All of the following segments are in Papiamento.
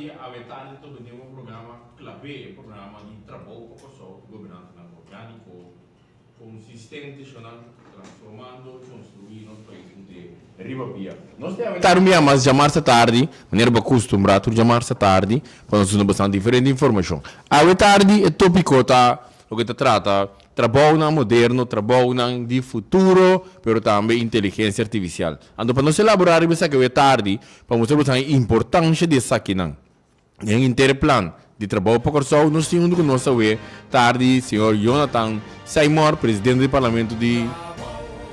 dia, awe tardi ta bini un programa Klab'é, e programa di trabou pa Kòrsou ku gobernantenan orgániko, konsistente, shonnan transformando i konstruí nos pais hunte riba pia. Nos te awe tardi un bia mas djamarsa tardi, manera bo a kustumbrá tur djamarsa tardi, pa nos duna bastante diferente informashon. Awe tardi e tópiko ta loke ta trata trabounan moderno, trabounan di futuro, pero tambe inteligensia artifisial. Anto pa nos elaborá riba esaki awe tardi, pa mustra bo e importansha di esakinan den henter e plan di trabou pa Kòrsou, nos tin huntu ku nos awe tardi señor Jonathan Seymour, presidente di Parlamento di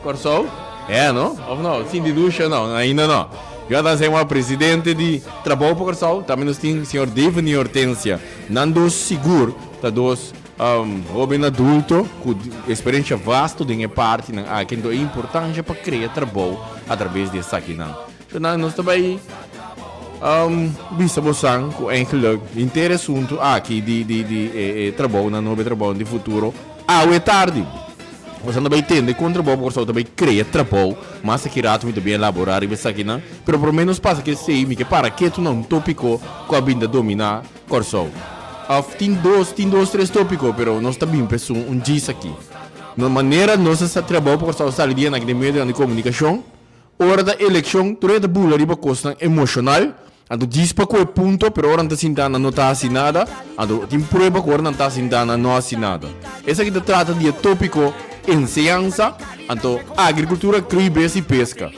Kòrsou. E no? Òf no? Sinti dusha no? Ainda no. Jonathan Seymour, presidente di Trabou pa Kòrsou. Tambe nos tin señor Deveny Hortensia. Nan dos sigur ta dos Hoben adulto ku eksperensha vasto den e partinan aki, enton e importansha pa krea trabou atraves di esakinan. So nan nos ta bai bisa bosan ku eigenlik henter e asuntu aki di di di e trabounan nobo e trabounan di futuro awe tardi. Bosan ta bai tende kon trabou pa Kòrsou ta bai krea trabou, mas aki rato mi ta bin elaborá riba esakinan, pero promé nos pasa ke esei mi ke para ketu na un tópiko ku a bin ta dominá Kòrsou. Òf tin dos, tin dos tres tópiko, pero nos ta bin pa esun un djis aki. No manera nos a sa trabou pa Kòrsou sali dia nan den medionan di komunikashon, ora ta elekshon tur e ta bula riba kosnan emoshonal, anto djis pa kohe punto, pero ora nan ta sinta nan no ta hasi nada, anto tin prueba ku ora nan ta sinta nan no hasi nada. Esaki ta trata di e tópiko enseñansa, anto agrikultura, kri bes i peska.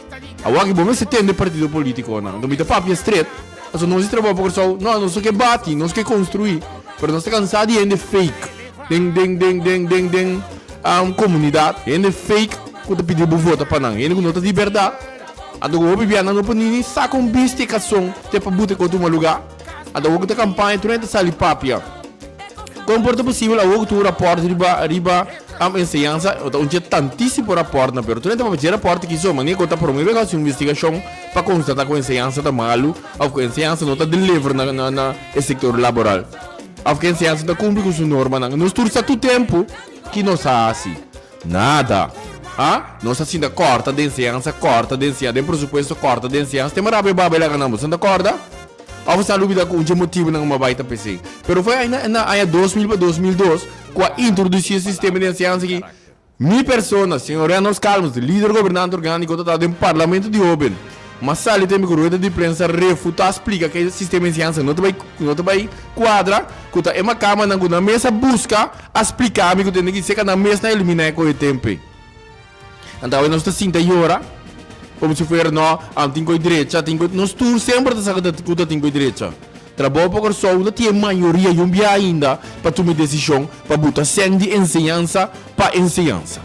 Awor aki bo mester tende partido politikonan, anto mi ta papia stret. Pasobra nos di trabou pa Kòrsou, no, nos no ke bati, nos ke konstruí, pero nos ta kansá di hende fake den den den den den den komunidat, hende fake ku ta pidi bo vota pa nan, hende ku no ta di bèrdat. Anto ku hopi bia nan no por ni saka un bisti e kason te pa buta e kos tuma lugá. Anto awor ku ta kampaña tur hende ta sali papia. Kon por ta posibel awor ku tin un rapòrt riba riba enseñansa, ta un dje tantísimo rapòrtnan, pero tur hende ta papia dje rapòrt aki so, manera ku ta promé bes hasi un investigashon pa konstatá ku enseñansa ta malu òf ku enseñansa no ta deliver na na na e sektor laboral òf ku enseñansa no ta kumpli ku su normanan. Nos tur sa tur tempu ki nos a hasi. Nada. A Nos a sinta kòrta den enseñansa, kòrta den enseñansa, den presupuesto kòrta den enseñansa. Te mara beba bela gana bo. Bo ta kòrda? Òf bo sa lubida ku un dje motibunan ku bo a bai ta p'esei. Pero foi ainda na aña 2000 pa 2002 ku a introdusí e sistema di enseñansa aki. Mi persona, señor Reynolds Calmes, lider gobernante orgániko ta ta den Parlamento di Hoben. M'a sali tembe ku rueda di prensa refutá splika ku e sistema di enseñansa no ta bai no ta bai kuadra ku ta e makamanan ku nan mes a buska a splika mi ku tende ki seka nan mes na eliminá e kohe tempe. Anto awe nos ta sinta yora komo si fuera no am tin koe drecha tin koe nos tur semper ta sa ku ta tin koe drecha. Trabou pa Kòrsou no tin e mayoria yun bia ainda pa tuma e desishon pa buta sèn di enseñansa pa enseñansa.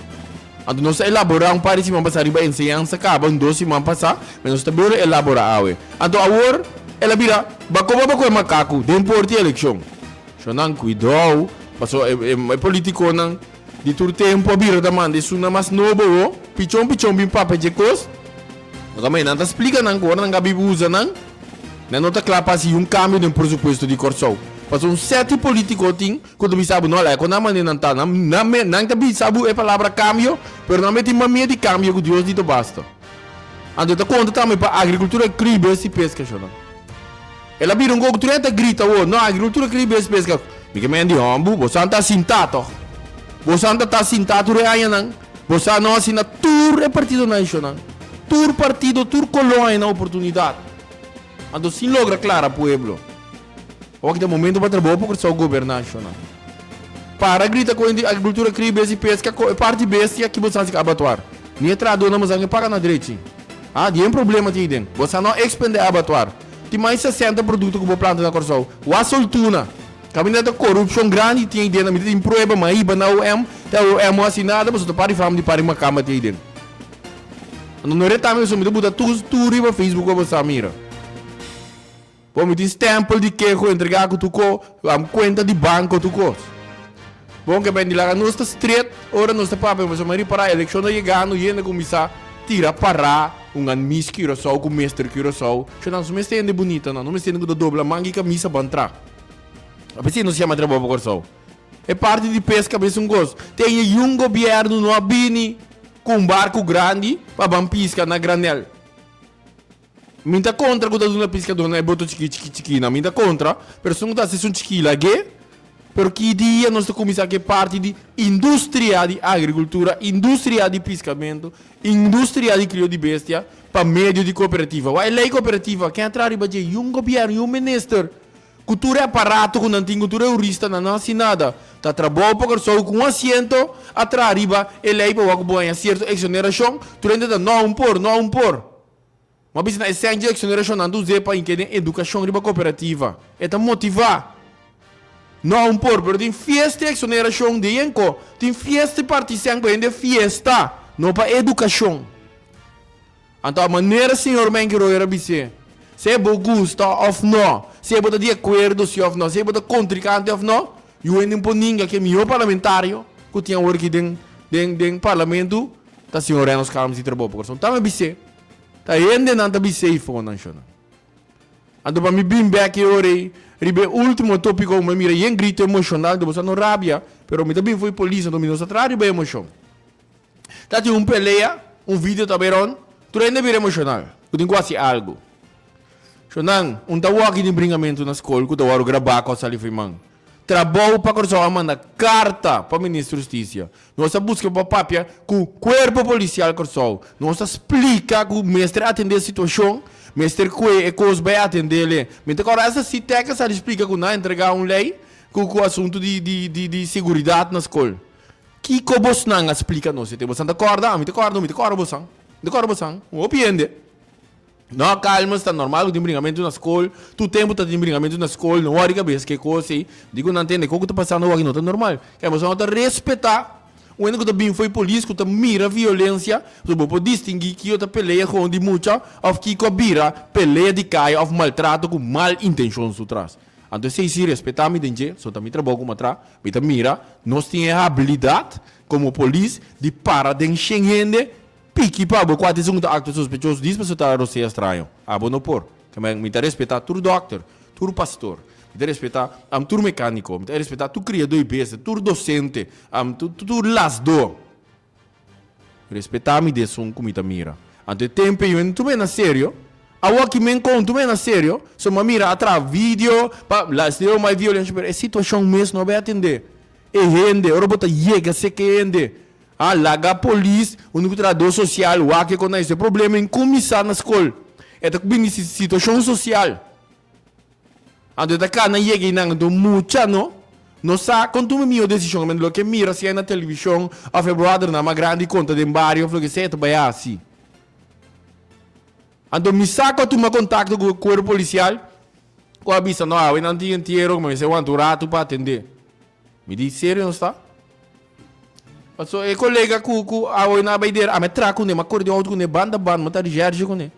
Anto nos a elaborá un par di siman pasá riba enseñansa kaba un dos siman pasá, pero nos ta bira elaborá awe. Anto awor el a bira bakoba bako e makaku den por di elekshon. Shonnan kuidou, pasobra e e politikonan di tur tempu a bira ta manda esunnan mas nobo ho, pichon pichon bin papia dje kos. Nos a mira nan ta splika nan ku ora nan gabi usa nan, nan no ta kla pa hasi un kambio den presupuesto di Kòrsou. Pasobra un sèt di politiko tin ku ta bisa bo no laga kon nan manera nan ta. Nan nan me nan ta bisa bo e palabra kambio, pero nan mete mamia di kambio ku Dios di ta basta. Anto e ta konta tambe pa agrikultura, kri bes i peska shonnan. El a bira un koko tur hende ta grita awor, no agrikultura, kri bes i peska. Mi ke men di hòmbu, bosan ta sintá tòg. Bosan ta ta sintá tur e añanan. Bo sa no asina tur e partidonan shonnan. Tur partido, tur koló haña nan oportunidat. Anto sin logra klara pueblo. Awor ki ta momento pa trabou pa Kòrsou goberná shonnan. Para grita ku hende agrikultura kria bestia i peska ko e parti bestia ki bo sa hasi ku abatuar. Ni e trahadónan bo sa ke paga na drechi. Ha, di en problema tin aden. Bo sa no ekspendé abatuar. Tin mas di 60 produkto ku bo planta na Kòrsou. Wak soltuna. Caminda ta corupcion grandi tin aiden mi ta tin prueba ma hiba na OM te OM no haci nada pasobra ta pari fam di pari macamba tin aiden anto no reta mi pasobra mi ta buta tur tur riba Facebook pa bo sa mira bo mi tin stempel di keho entrega cu tur co cuenta di banco tur cos bon ke bende laga nos ta stret ora nos ta papia pasobra mi ripara eleccion ta yegando yende cuminsa tira para un an Miss Curaçao cu Mister Curaçao nan so mester hende bunita nan no mester hende cu ta dobla manga y camisa ban tra. A pesey nos yama trabou pa Kòrsou. E parti di peska mes un kos. Te niun gobièrnu no a bini ku un barku grandi pa ban piska na granel. Mi ta kontra ku ta duna piskadónan e boto chikí chikí chikí nan. Mi ta kontra, pero esun ku ta hasi esun chikí lag'é. Pero ki dia nos ta kuminsá ku e parti di industria di agrikultura, industria di piskamentu, industria di krio di bestia pa medio di kooperativa? Wak e lei kooperativa, ken a traha riba dje? Yun gobièrnu, yun minister. Ku tur e aparato ku nan tin, ku tur e huristanan, nan no hasi nada. Ta trabou pa Kòrsou ku un asiento a traha riba e lei pa wak ku bo haña sierto eksonerashon, tur hende ta no un por, no un por. Bo a bisa na e sèn dje eksonerashonnan ta us'é pa ink'é den edukashon riba kooperativa. E ta motivá. No un por, pero tin fiesta di eksonerashon di enko. Tin fiesta di parti sèn ku hende fiesta, no pa edukashon. Anto a manera señor Menke Royer a bis'é, sea bo gusta òf no, sea bo ta di akuerdo si òf no, sea bo ta kontrikante òf no, yu hende por ninga ku e mihó parlamentario ku tin awor aki den den den parlamentu ta señor Reynolds Calmes di Trabou pa Kòrsou. Tambe bis'é. Ta hendenan ta bis'é i fonan shona. Anto pa mi bin bek e ora ei riba e ultimo topiko ku mi a mira yen grito emoshonal, anto bo sa no rabia, pero mi ta bin for e polis anto mi no sa traha riba e emoshon. Ta tin un pelea, un video ta bay rond, tur hende bira emoshonal, ku tin ku hasi algu. Shonnan, un ta wòki den bringamentu na skol ku ta wòrdu grabá ku a sali for man. Trabou pa Kòrsou a manda karta pa Minister Hustisia. Nos a buska pa papia ku Kuerpo Polisial Kòrsou. Nos a splika ku mester atendé e situashon, mester kue e kos bai atendé-le. Mi ta kòrda esta Sitek a sali splika ku nan a entregá un lei ku ku asuntu di di di di seguridat na skol. Kiko bosnan a splika nos e te? Bosan ta kòrda? Ami ta kòrda, mi ta kòrda bosan. Mi ta kòrda bosan. Un hopi hende. No, calma, sta normal cu tin bringamento na school. Tur tempo ta tin bringamento na school. No worry cabeza ke cos ey. Di cu nan tende cu ta pasando awaki no ta normal. Kaya boso no ta respeta un hende cu ta bin fo'i polis cu ta mira violencia. So bo por distingui kico ta pelea gewoon di mucha of kico a bira pelea di caya of maltrato cu mal intencion su tras. Anto esey si respeta mi den dje, so ta mi trabou como atra. Mi ta mira nos tin e habilidad como polis di para den shen hende. Piki pa bo kua ta esun ku ta aktua sospechoso dis pasobra ta rosea straño. Abo no por. Kemey mi ta respetá tur dòkter, tur pastor, mi ta respetá am tur mekániko, mi ta respetá tur kriadó di bestia, tur dosente, am tur tur lasdó. Respetá mi di esun ku mi ta mira. Anto e tempu ei mi tuma e na serio. Awoki mi enkon tuma e na serio, so mi a mira a traha video pa lasdeo mai violensha pero e situashon mes no a bai atendé. E hende, ora bo ta yega seka e hende. A laga polis, unu ku trahadó sosial wak e kon ta e problema en kuminsá na skol. E ta bini si situashon sosial. Anto e ta kana yega einan, anto mucha no no sa kon tuma e mihó desishon. Men loke e mira sea na televishon òf e bròdernan mas grandi konta den bario òf loke sea e ta bai hasi. Anto mi sa ku a tuma kontakto ku e kuerpo polisial ku a bisa no awe nan tin entiero ku mester wanta un ratu pa atendé. Mi di serio no sta? Paso e colega cu cu awe na bay der, a me tra cune, ma core den auto cune, banda banda, ma ta recherche cune.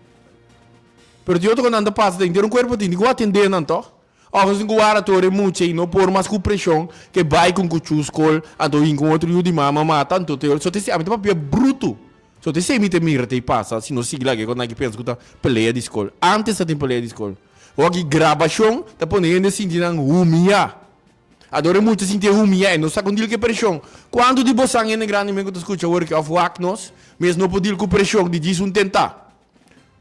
Pero di otro nan ta pasa den un cuerpo tin cu atende nan toch? Of nos tin cu wara tur e mucha y no por mas cu presion ke bay cu un cuchu school, anto hin cu otro yu di mama mata, anto te so te si ami ta papia bruto. So te si mi te mira te pasa, si no sigui laga e con aki pensa cu ta pelea di school. Antes ta tin pelea di school. Awor grabacion ta pone hende sinti nan humia. Adore mucha sinti e humia e no sa con deal cu e presion. Cuanto di bosan hende grandi men cu ta scucha awor aki of wak nos mes no por deal cu presion di djis un tenta.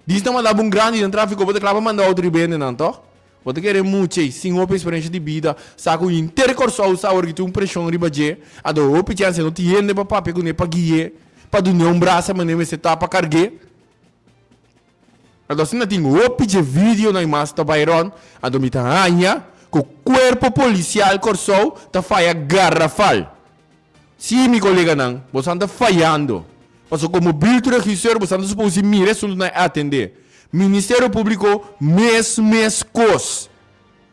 Djis ta manda bo un grandi den trafico bo ta cla pa manda auto riba hendenan toch? Bo ta kere mucha ey sin hopi experiencia di bida sa cu henter Corsou sa awor ki tin un presion riba dje anto hopi chance no tin hende pa papia cune pa gui'e pa dun'e un brasa manera mester ta pa cargu'e. Anto asina tin hopi dje videonan mas ta bai rond, anto mi ta haña ku Kuerpo Polisial Kòrsou ta faya garrafal. Sí, mi koleganan, bosan ta fayando. Pasobra komo buurtregisseur bosan ta suposi mira e asuntunan i atendé. Ministerio Públiko mes mes kos.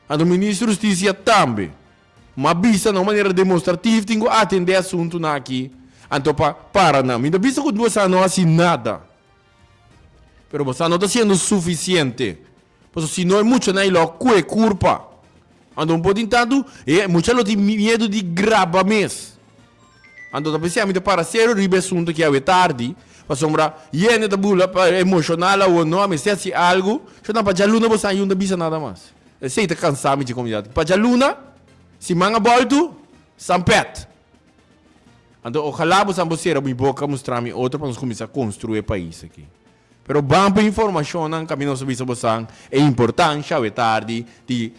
Anto Minister Hustisia tambe. Ma bisa na un manera demostrativ tin ku atendé e asuntunan aki anto pa para nan. Mi ta bisa ku bosan no hasi nada. Pero bo sa no ta siendo suficiente. Pasobra si no e muchanan ei lo a kue kurpa. Anto un por tin tantu, e mucha lo tin miedu di graba mes. Anto ta pensá mi ta para serio riba e asuntu aki awe tardi, pasobra yende ta bula pa emoshonal awor no, a mester hasi algu. Sho nan pa djaluna bo sa yunda bisa nada mas. Esei ta kansa mi dje komunidat. Pa djaluna, siman a boltu, San Pet. Anto ojalá bo sa bo sera mi boca mustra mi otro pa nos cuminsa construi e pais aki. Pero ban pa informashonnan kaminda nos a bisa bosan e importansha awe tardi di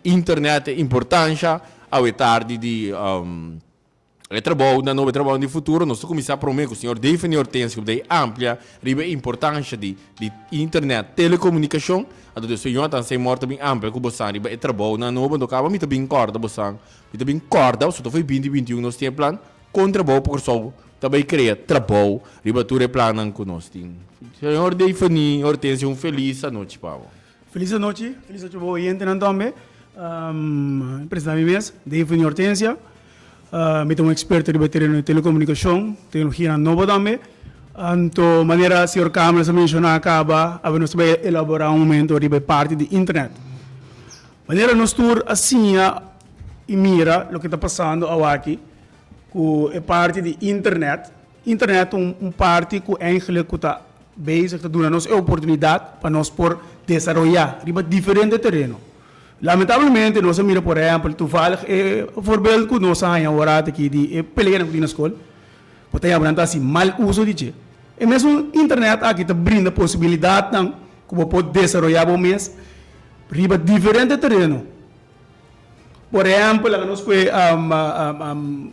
internet, e importansha awe tardi di e trabounan nobo, e trabounan di futuro. Nos ta kuminsá promé ku señor Daphne Hortensio ku ta amplia riba e importansha di di internet, telekomunikashon. Anto despues Jonathan Seymour ta bin amplia ku bosan riba e trabounan nobo. Anto kaba mi ta bin kòrda bosan, mi ta bin kòrda pasobra ta for binti 21 nos tin e plan kon trabou pa Kòrsou ta bai krea trabou riba tur e plannan ku nos tin. Señor Daphne Hortensio un felis anochi pa bo. Felis anochi, felis anochi pa bo oyentenan tambe. Mi presenta mi mes, Daphne Hortensia. Mi ta un experto riba e tereno di telecomunicacion, tecnologianan nobo tambe. Anto manera señor Kamels a menciona caba, awe nos ta bay elabora un momento riba e parti di internet. Manera nos tur a siña y mira loke ta pasando awaki cu e parti di internet. Internet ta un parti cu eigenlijk cu ta bezig ta duna nos e oportunidad pa nos por desaroya riba diferente tereno. Lamentablemente nos a mira por ehempel toevallig e voorbeeld cu nos a haña ora aki di e peleanan cu tin na scol, bo ta yama nan ta haci mal uso di dje. E mesun internet aki ta brinda posibilidadnan cu bo por desaroya bo mes riba diferente tereno. Por ehempel laga nos kue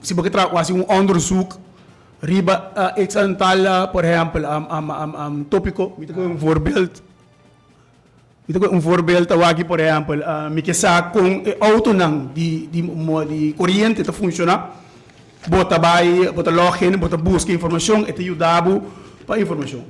si bo ke traha haci un onderzoek riba x aantal por ehempel topico, mi ta kohe un voorbeeld. Mi ta kohe un voorbeeld awaki, por ehèmpel, mi ke sa kon e outonan di di di koriente ta funshoná. Bo ta bai, bo ta log in, bo ta buska informashon, e ta yuda bo pa informashon.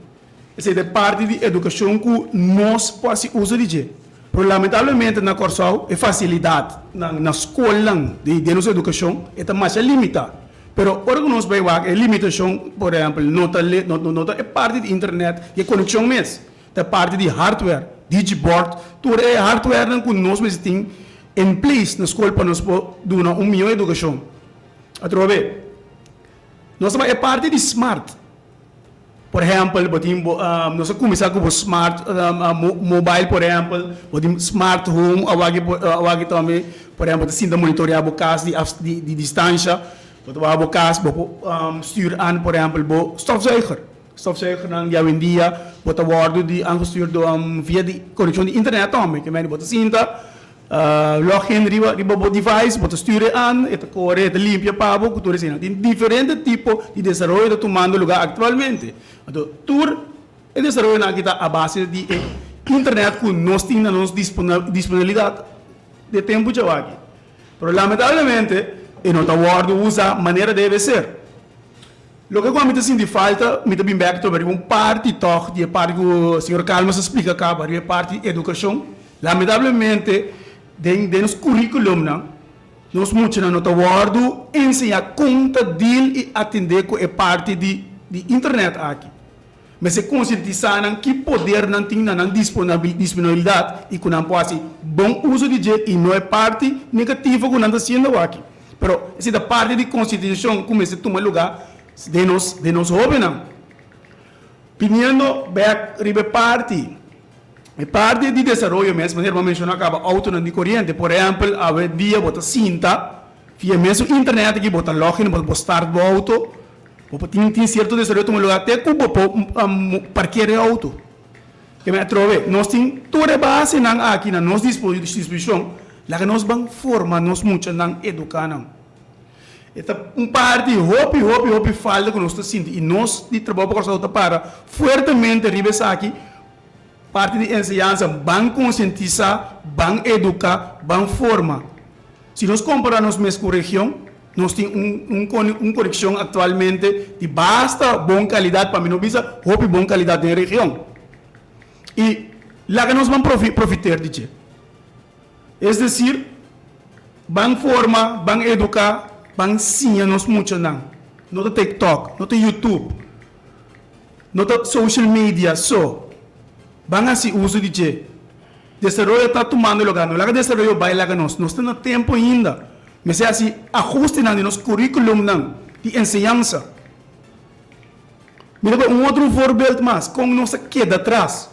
Esei ta e parti di edukashon ku nos por hasi uso di dje. Pero lamentablemente na Kòrsou e fasilidat nan na skolnan di den nos edukashon e ta masha limitá. Pero ora ku nos bai wak e limitashon, por ehèmpel, no ta no ta e parti di internet di e konekshon mes. Ta parti di hardware, digiboard, tur e hardwarenan ku nos mester tin in place na skol pa nos por duna un mihó edukashon. Atrobe, nos ta bai e parti di smart. Por ehèmpel, bo tin bo, nos a kuminsá ku bo smart mobile por ehèmpel, bo tin smart home awaki awaki tambe, por ehèmpel ta sinta monitoreá bo kas di di distansha, bo ta baha bo kas, bo por stuur an por ehèmpel bo stofzuiger. Stofzuigernan di awendia bo ta wòrdu di aangestuurd door via di konekshon di internet tambe. Ke mende bo ta sinta, log in riba riba bo device, bo ta stuur e aan, e ta kore, e ta limpia pa bo ku tur esei. Tin diferente tipo di desaroyo ta tumando lugá aktualmente. Anto tur e desaroyonan aki ta a base di e internet ku nos tin na nos disponibilidat de tempu djawaki. Pero lamentablemente e no ta wòrdu usa manera debe ser. Loke ku ami ta sinti falta, mi ta bin bek trobe riba un parti tòg di e parti ku señor Calmes a splika kaba riba e parti di edukashon. Lamentablemente den den nos kurikulumnan nos muchanan no ta wòrdu enseñá kon ta deal i atendé ku e parti di di internet aki. Mester konsientisá nan ki poder nan tin na nan disponibilidat i ku nan por hasi bon uso di dje i no e parti negativo ku nan ta hasiendo aki. Pero esei ta parti di konsientisashon ku mester tuma lugá den nos den nos hóbennan. Biniendo bèk riba e parti e parti di desaroyo mes, manera bo a menshoná kaba outonan di koriente. Por ehèmpel, awe dia bo ta sinta via e mesun internet aki bo ta log in, bo start bo outo. Bo por tin tin sierto desaroyo tuma lugar te ku bo por parkeer e outo. Ke men atrobe, nos tin tur e basenan aki na nos disposishon, laga nos ban forma nos muchanan, eduká nan. E ta un parti hopi, hopi, hopi falta ku nos ta sinti i nos di Trabou pa Kòrsou ta para fuertemente riba esaki, parti di enseñansa, ban konsientisá, ban eduká, ban forma. Si nos kompará nos mes ku region, nos tin un un konekshon aktualmente di basta bon kalidat, pa mi no bisa hopi bon kalidat den region. I laga nos ban profiter di dje. Es desir, ban forma, ban eduká, ban siña nos muchanan. No ta TikTok, no ta YouTube, no ta social media so. Ban hasi uso di dje. Desaroyo ta tumando lugar. No laga desaroyo bai laga nos. Nos ta na tempo ainda. Mester hasi ahustenan di nos curriculumnan di enseñansa. Mi ta bay un otro voorbeeld mas con nos a keda atras.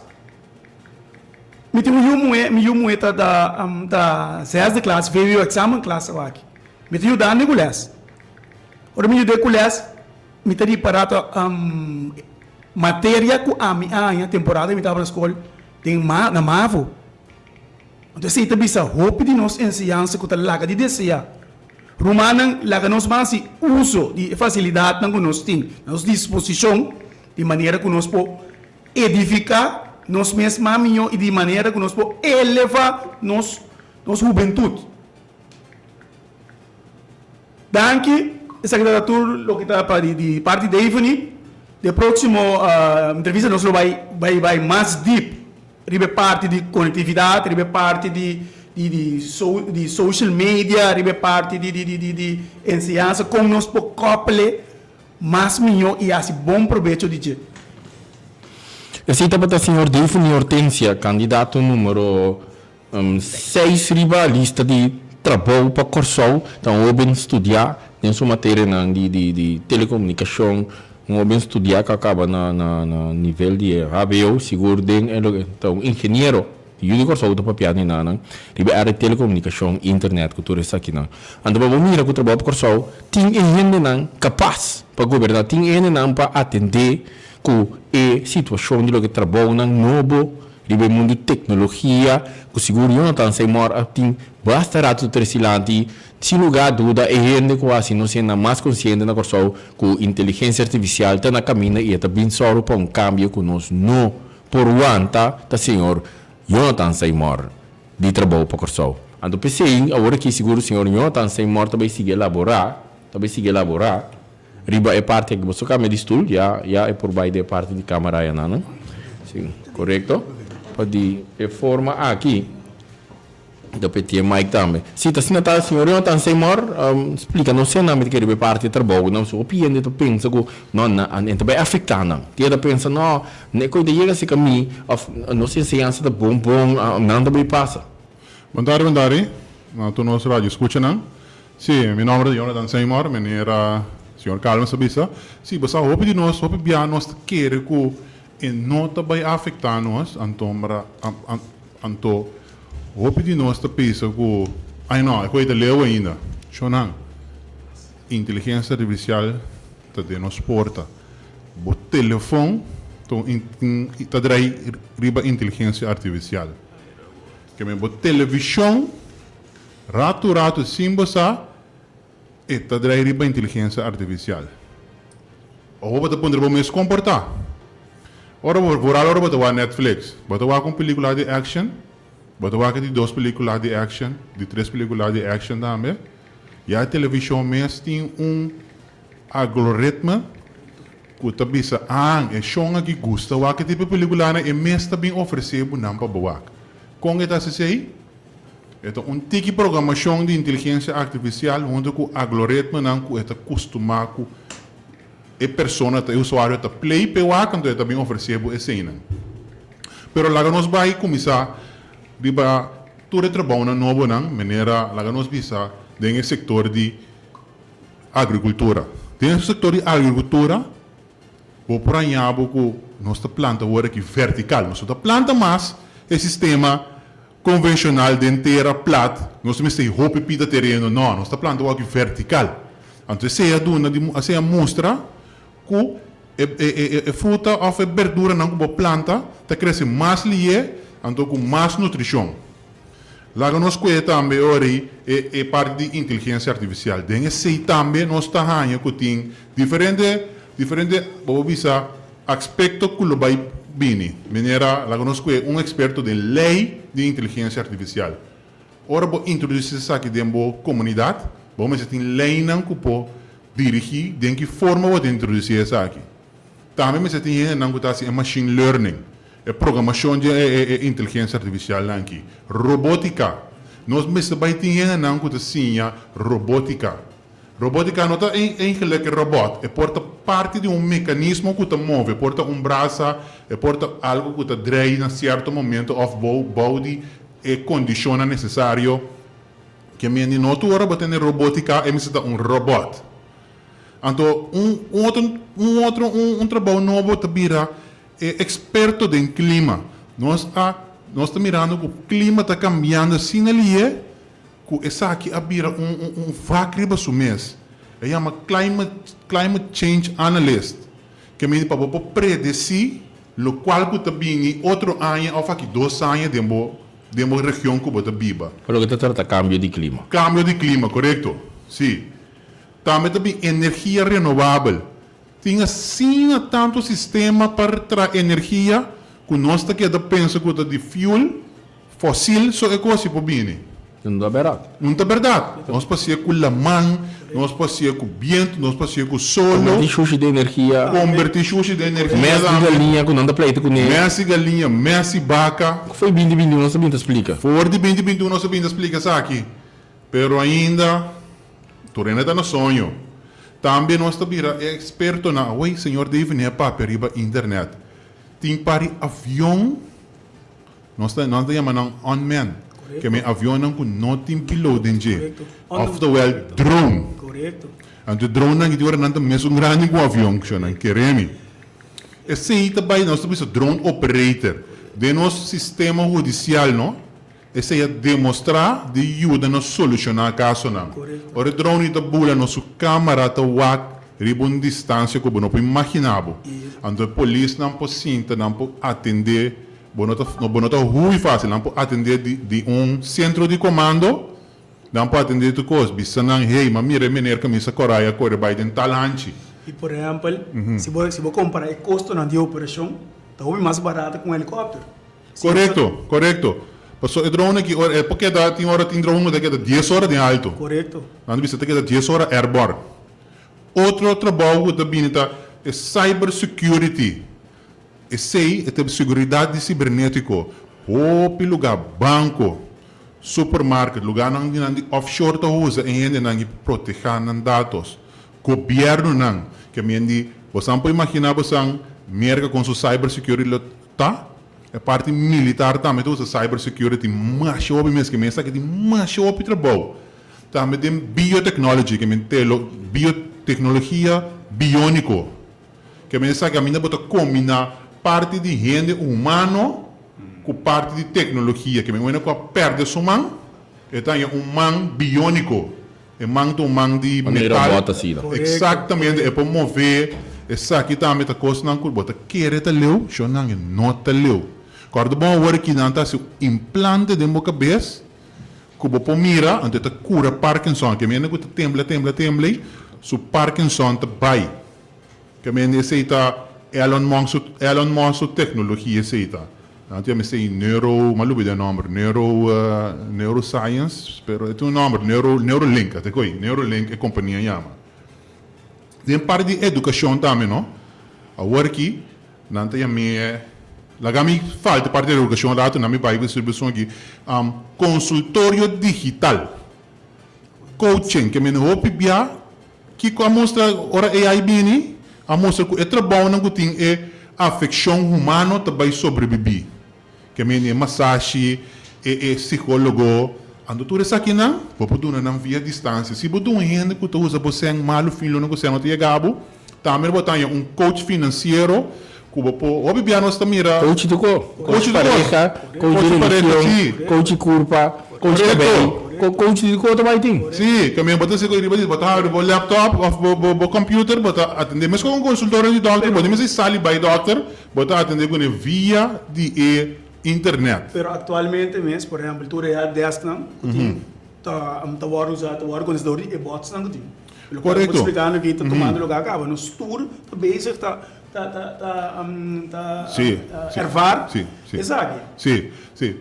Mi tin un yu muhe, mi yu muhe ta ta ta zesde klas, vwo examen klas awaki. Mi ta yudando e cu les. Ora mi yuda e cu les, mi ta ripara ta. Materia ku ami a haña temporada mi tabata na skol den ma na mavo. Anto esei ta bisa hopi di nos enseñansa ku ta laga di deseá. Rumannan, laga nos ban hasi uso di e fasilidatnan ku nos tin na nos disposishon di manera ku nos por edifiká nos mes mas mihó i di manera ku nos por elevá nos nos hubentut. Danki, esaki ta tur loke ta pa di parti Daveny. Den próksimo entrevista nos lo bai bai bai mas deep riba e parti di konektividat, riba e parti di di di di social media, riba e parti di di di di enseñansa, kon nos por kople mas mihó i hasi bon probecho di dje. Esei tabata señor Daveny Hortensia, kandidato numero 6 riba lista di trabou pa Kòrsou ta un hóben studiá den su materianan di di telekomunikashon, un hóben studiá ku a kaba na na na nivel di e hbo, sigur den e loke ta un ingeniero yu di Kòrsou ta papia di nan riba e área di telekomunikashon, internet ku tur esakinan. Anto pa bo mira ku trabou pa Kòrsou tin e hendenan kapas pa goberná, tin e hendenan pa atendé ku e situashon di loke trabounan nobo Riba e mundu teknologia ku sigur Jonathan Seymour a tin basta ratu ta tresi lanti, sin lugar duda e hende ku hasi nos hende mas konsiente na Kòrsou ku inteligensia artifisial ta na kaminda i e ta bin sòru pa un kambio ku nos no por wanta ta señor Jonathan Seymour di Trabou pa Kòrsou. Anto p'esei awor aki sigur señor Jonathan Seymour ta bai sigui elaborá ta bai sigui elaborá Riba e parti aki boso cambia di stoel ya ya e por bay den e parti di camera ya nan si corecto pa di e forma aki ta peti e mic tambe si ta asina ta señor Jonathan Seymour splica nos esena mi ta kere riba e parti di trabou nan so hopi hende ta pensa cu no nan e ta bay afecta nan tin ta pensa no ne cu ta yega cerca mi of nos enseñansa ta bon bon nan ta bay pasa. Bon tardi bon tardi na tur nos radio scuchanan. Sí, mi nomber ta Jonathan Seymour, manera señor Calmes a bisa. Sí, bo sa hopi di nos, hopi bia nos ta kere ku e no ta bai afektá nos, anto anto hopi di nos ta pensa ku, ai no, e koe ta leu ainda. Shonnan, inteligensia artifisial ta den nos porta. Bo telefon ta un ta drai riba inteligensia artifisial. Ke men bo televishon. Ratu ratu sin bo sa, e ta drai riba inteligensia artifisial. Oho bo ta puntra bo mes kon por ta. Ora bo vooral ora bo ta wak Netflix, bo ta wak un pelikula di action, bo ta wak e di dos pelikula di action, di tres pelikula di action tambe. Ya e televishon mes tin un algoritme ku ta bisa, ah, e shon aki gusta wak e tipo pelikulanan, e mes ta bin ofresé bo nan pa bo wak. Kon e ta hasi esei? E ta un tiki programashon di inteligensia artifisial huntu ku agloritmonan ku e ta kustumá ku e persona ta, e usuario ta play p'e wak, anto e ta bin ofresé bo eseinan. Pero laga nos bai kuminsá riba tur e trabounan nobonan, manera laga nos bisa den e sektor di agrikultura. Den e sektor di agrikultura bo por haña bo ku nos ta planta awor aki vertikal, nos no ta planta mas e sistema Konvenshonal den tera plat, nos ta mester hopi pida tereno, no, nos ta planta wak vertikal. Anto esei a duna di, esei a mustra ku e e e fruta òf e berduranan ku bo planta ta krese mas lié, anto ku mas nutrishon. Laga nos kue tambe ora ei e e parti di inteligensia artifisial. Den esei tambe nos ta haña ku tin diferente diferente bo por bisa Aspekto ku lo bai bini, manera laga nos kue un eksperto den lei di inteligensia artifisial. Ora bo introdusí esaki den bo komunidat, bo mester tin leinan ku por dirigí den ki forma bo ta introdusí esaki. Tambe mester tin hendenan ku ta hasi e machine learning, e programashon di e inteligensia artifisialnan aki. Robótika, nos mester bai tin hendenan ku ta siña robótika. Robótika no ta eigenlik e robòt, e por ta parti di un mekanismo ku ta move, e por ta un brasa, e por ta algu ku ta drei na sierto momento òf bou bou di e kondishonnan nesesario. Ke mende no tur ora bo tene robótika e mester ta un robòt. Anto un un otro un otro un un trabou nobo ta bira e eksperto den klima. Nos a nos ta mirando ku klima ta kambiando asina lihe. Ku esaki a bira un un un vak riba su mes. E yama climate climate change analyst. Ke men pa bo por predesí lokual ku ta bini otro aña òf aki 2 aña den bo region ku bo ta biba. Pa loke ta trata kambio di klima. Kambio di klima, korekto. Si. Tambe tambe energia renovabel. Tin asina tantu sistema pa traha energia ku nos ta keda pensa ku ta di fuel fosil so e kos por bini. No ta berdat. No ta berdat. Nos por ku laman, nos por ku bientu, nos por ku solo. Konvertí shushi den energia. Konvertí shushi den energia. Mès di galiña ku nan ta pleita kuné. Mès di galiña, mès di baka. For di 2021 nos ta splika. For di 2021 nos ta splika esaki. Pero ainda, tur hende ta na soño. Tambe nos ta bira eksperto na, oi, señor David, ne papia riba internet. Tin par di avion, nos ta yama nan unmanned. Ke men avion nan ku no tin piloto den dje. Oftewel drone. Anto drone nan ki ora nan ta mesun grandi ku avion, nan kere mi. Esei tambe nos ta bisa drone operator. Den nos sistema hudisial, no? Esei a demostrá di yuda nos solushoná kasonan. Ora drone ta bula nos su kámara ta wak riba un distansia ku bo no por imaginá bo. Anto polis nan por sinta, nan por atendé, bo no ta, bo no ta hui fásil, nan por atendé di un sentro di komando, nan por atendé tur kos. Bisa nan, hey, ma mira meneer kamisa kòrá a kore bai den tal hanchi. I por ehèmpel, si bo kompará e kostonan di operashon, ta hopi mas barato ku un helikòpter. Korekto. Paso e drone aki, ora, e por keda, tin ora tin drone ku keda 10 ora den altu. Nan bisa ta keda 10 ora airborne. Otro trabou ku ta bini ta e cyber security. Esei e seguridat di sibernétiko. Hopi lugá, banko, supermarket, lugánan di nan di offshore ta usa e hendenan ku protehá nan datos. Gobièrnunan, ke men di, bo por imaginá bo Merka ku su cyber security ta? E parti militar tambe ta usa cyber security mas hopi mes ke men sa ku tin mas hopi trabou. Tambe tin biotechnology, ke men telo, bioteknologia bióniko. Ke men sa ku aminda bo ta kombiná parti di hende humano ku parti di teknologia. Ke men wena ku a pèrdè su man, e ta un man bióniko. E man ta un man di Manera metal. Robot asina. Eksaktamente, e por move. Esaki tambe ta kosnan ku bo ta kere ta leu, shonnan e no ta leu. Kòrda bon awor aki nan ta hasi implante den bo kabes ku bo por mira, anto ta kura Parkinson. Ke men ku ta tembla, tembla, tembla, su Parkinson ta bai. Ke men esei ta Elon Musk su teknologia esei ta. Anto mi sei neuro, m'a lubidá e nòmber, neuroscience, pero e tin un nòmber, Neuralink, ate koi, Neuralink e kompania yama. Den parti di edukashon tambe, no? Awor aki, nan ta yam'é, laga mi falta parti di edukashon ratu, nan mi bai ku distribushon aki, konsultorio digital. Coaching, ke men hopi bia, kiko a mustra ora AI bini, a mustra ku e trabounan ku tin e afekshon humano ta bai sobrebibí. Ke men e masashi, e psikólogo, anto tur esakinan, bo por duna nan via distansia. Si bo duna hende ku ta usa bo sèn malu fin luna ku sèn no ta yega bo, tambe bo ta un coach finansiero ku bo por, hopi bia nos ta mira Coach di ko? Coach Coach di ko? Pareha, coach Coach di pareha, religion, si. Coach di kurpa, coach kabei, coach di ko tambe tin. Si, ke men bo ta siko riba di bo ta habri bo laptop òf bo computer, bo ta atendé mes ku un konsultorio di dòkter, bo no mester sali bai dòkter, bo ta atendé kuné via di e internet. Pero aktualmente mes, por ehèmpel, tur e helpdesk nan ku tin ta wòrdu usá, ta wòrdu kontestá dor di e bots nan ku tin. Lokual ku bo ta splikando aki ta tumando lugá kaba. Nos tur ta bezig ta ervaar esaki. Si.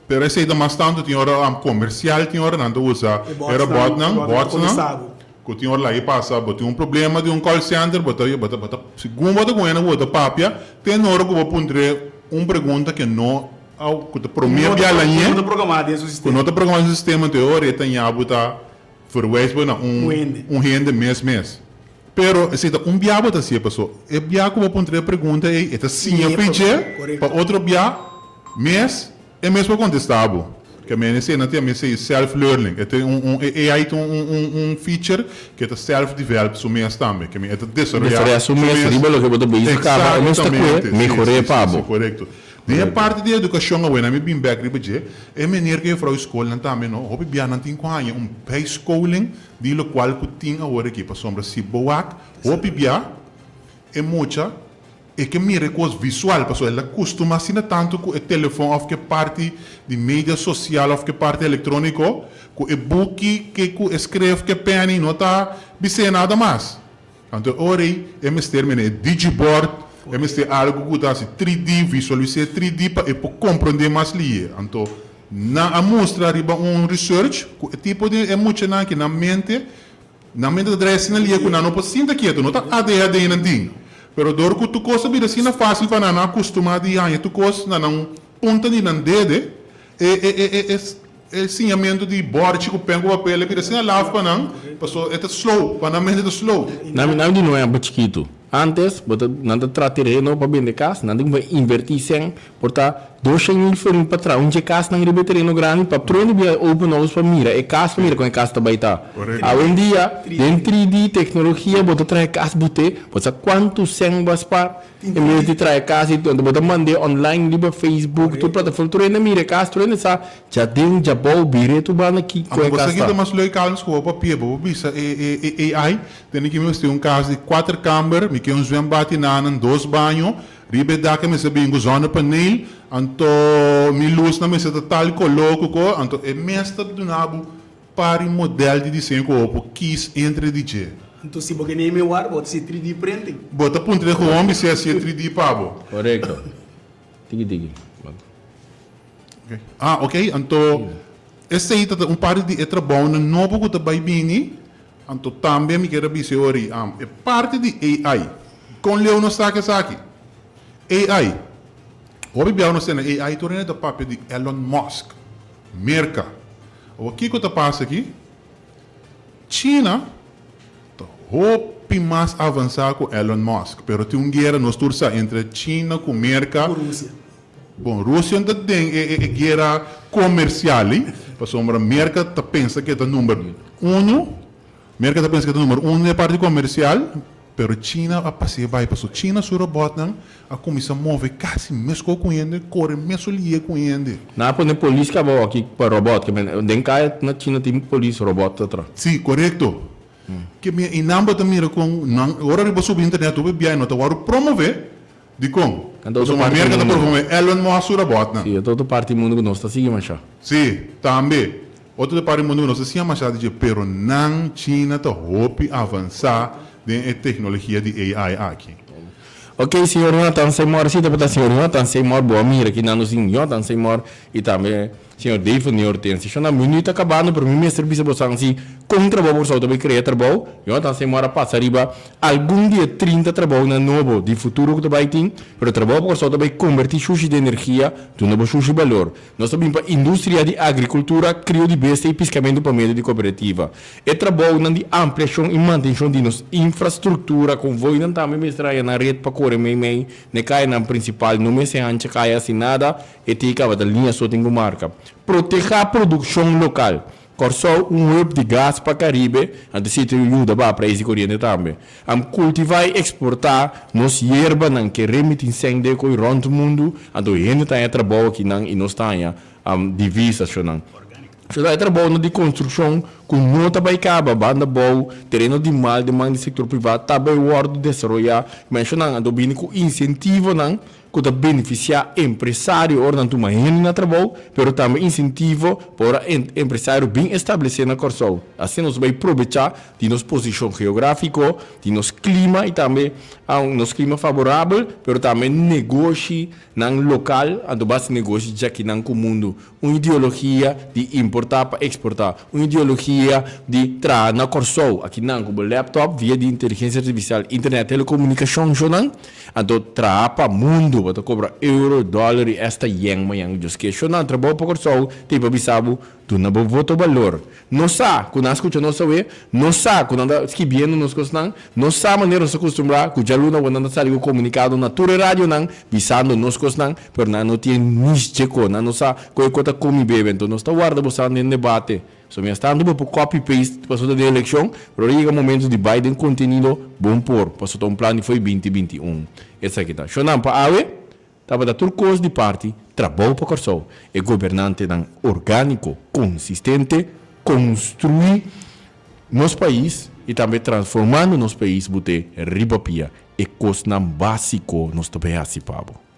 Pero esei ta mas tantu tin ora komersial, tin ora nan ta usa E bots e robot nan, nan, bots nan, kontestá bo. Ku tin ora lai pasa, bo tin un problema di un call center, bo ta segun bo ta ku hende bo ta papia, tin ora ku bo puntr'é un pregunta ku no ku ta promé bia la No ta programá den su ku sistema. No ta programá den su sistema, te ora e ta ña bo ta verwijs bo na un Un hende. Un hende mes mes. Pero esei ta un bia bo ta hasié paso. E bia ku bo puntr'é e pregunta ei, e ta siña Siña piche pa otro bia mes e mes por kontestá bo. Ke men esei nan ta yama esei self-learning. E tin un AI tin un feature ku ta self-develop su mes tambe. Ke men e ta desaroyá Desaroyá su mes riba loke bo ta bezig kaba, e mes ta kue mehor'é pa bo. Si, korekto. Den e parti di edukashon awor, mi bin bèk riba dje, e meneer ku juffrouw skolnan tambe no, hopi bia nan tin ku haña un bijscholing di lokual ku tin awor aki pasobra si bo wak, hopi bia. E mucha e ke mira e kos visual pasobra el a kustuma asina tantu ku e telefòn òf ku e parti di media sosial òf ku e parti elektróniko ku e buki ke ku e skref ku e pèni no ta bis'é nada mas. Anto e ora ei e mester mira e digiboard, e mester algu ku ta hasi 3D, visualis'é 3D pa e por komprondé mas lihe. Anto nan a mustra riba un research ku e tipo di e muchanan aki nan mente Nan mente ta draai asina lia ku nan no por sinta kieto, no ta ADHD nan tin. Pero dor ku tur kos a bira asina fásil pa nan, nan a kustumá di haña tur kos na nan punta di nan dede. E e e e e siñamentu di bòrchi ku pèn ku papel a bira asina laf pa nan, pasobra e ta slow, pa nan mente ta slow. Nan nan di no ehèmpel chikitu. Antes bo ta nan ta traha tereno pa bende kas, nan tin ku invertí sèn Por ta 200 mil florin pa traha un dje kasnan riba e tereno grandi pa prende bia open house pa mira e kas pa mira kon e kas ta bai ta. Awendia den 3D teknologia bo ta traha e kas bute bo sa kuantu sèn bo a spar en bes di traha e kas i bo ta mand'é online riba Facebook tur plataforma tur hende a mira e kas tur hende sa djaden djabou bira tur banda ki kon Anto e bo sa kas ki ta ta. mas leuk Carlos ku bo papia bo por bisa e e AI tene ki mi mester un kas di kuater kamber mi ke un zwembad i nanan dos baño Riba e dak e mester bin ku zonnepaneel, anto mi lusnan mester ta tal koló ku ko, anto e mes ta duna bo par di modèl di diseño ku bo por kis entre di dje. Anto si bo ke neem e war, bo ta hasi 3D printing. Bo ta puntra e gewoon mi si hasi e 3D pa bo. Korekto. Tiki tiki. Ah, ok. Anto esei ta un parti di e trabounan nobo ku ta bai bini. Anto tambe mi kier a bisa e ora ei, e parti di AI. Kon leu nos saka esaki? AI. Hopi biaha nos tende AI tur hende ta papia di Elon Musk, Merka. Awor kiko ta pasa aki? China ta hopi mas avansá ku Elon Musk, pero tin un guera nos tur sa entre China ku Merka. Ku Rusia. Bon, Rusia no ta den e guera komersial ei, pasobra Merka ta pensa ku e ta number uno, Merka ta pensa ku e ta number uno den e parti komersial, pero China a pas'é bai, pasobra China su robòtnan a kuminsá move kasi meskos ku hende, kore mesun lihe ku hende. Nan a pone polis kaba aki pa robòt, ke men den kaya na China tin polis robòt ta tra. Sí, korekto. Ke men i nan bo ta mira kon nan ora riba subi internet hopi biaha no ta wòrdu promové. Dikon? Anto otro Pasobra parti Merka ta mundu. promové Elon Musk su robòtnan. Sí, otro parti mundu ku nos ta sigui mashá. Sí, tambe. Otro parti mundu ku nos ta siña mashá di dje, pero nan China ta hopi avansá den e teknologia di AI aki. Ok, señor Jonathan Seymour, sí tabata señor Jonathan Seymour, bo a mira ki nan nos tin Jonathan Seymour i tambe Señor David ni Hortensia. Shon a minuut ta kabando pero mi mester bisa bosan si kon trabou boso ta bay krea trabou. Jonathan Seymour a pasa riba algun di e 30 trabounan nobo di futuro ku ta bay tin, pero trabou pa Kòrsou ta bay kombertí shushi den energia, duna bo shushi balor. Nos ta bin pa industria di agrikultura, krio di bestia i piskamentu pa medio di kooperativa. E trabounan di ampliashon i mantenshon di nos infrastruktura, konvoinan tambe mester haña nan ret pa kore meimei na e kayanan prinsipal, no mester hancha kaya sin nada. E tin kaba ta liña so tin ku marka. Protehá produkshon lokal. Kòrsou un hub di gas pa Karibe, anto si ta yuda baha preis di koriente tambe. Am kultivá i eksportá nos yerbanan ke remitin sèn den koi rònt mundu, anto hende ta haña trabou akinan i nos ta haña divisa shonnan. Shonnan e trabounan di konstrukshon ku no ta bai kaba banda bou tereno di mal den man di sektor privá ta bai wòrdu desaroyá. Menshonnan anto bini ku insentivonan ku ta benefisiá empresario ora nan tuma hende na trabou, pero tambe insentivo pa ora empresario bin establesé na Kòrsou. Asina nos bai probechá di nos posishon geográfiko, di nos klima i tambe nos klima faborabel, pero tambe negoshi nan lokal, anto basta negoshi djakinan ku mundu. Un ideologia di importá pa eksportá. Un ideologia di traha na Kòrsou, akinan ku bo laptop via di inteligensia artifisial, internet, telekomunikashon shownan. Anto traha pa mundu, bo ta kobra euro, dòler i esta yen mañan. Dios ke shownan trabou pa Kòrsou ta pa bisa bo duna bo voto balor. Nos sa ku nan a skucha nos awe, nos sa ku nan ta skibiendo nos kosnan, nos sa manera nos ta kustumbrá ku djaluna awor nan ta sali ku komunikado na tur e radionan bisando nos kosnan, pero nan no tin nish dje ko, nan no sa ku e ko ta komi bebe. Anto nos ta warda bosan den debate. So mientras tanto bo por copy paste pasobra ta den eleccion, pero ora yega momento di bay den contenido bon por, pasobra ta un plan di fo'i 2021. Esaki ta. Shonnan pa awe tabata tur cos di parti Trabou pa Corsou, e gobernantenan organico, consistente, construi nos pais y tambe transformando nos pais bute riba pia. E kosnan básiko nos ta bai hasi pa bo.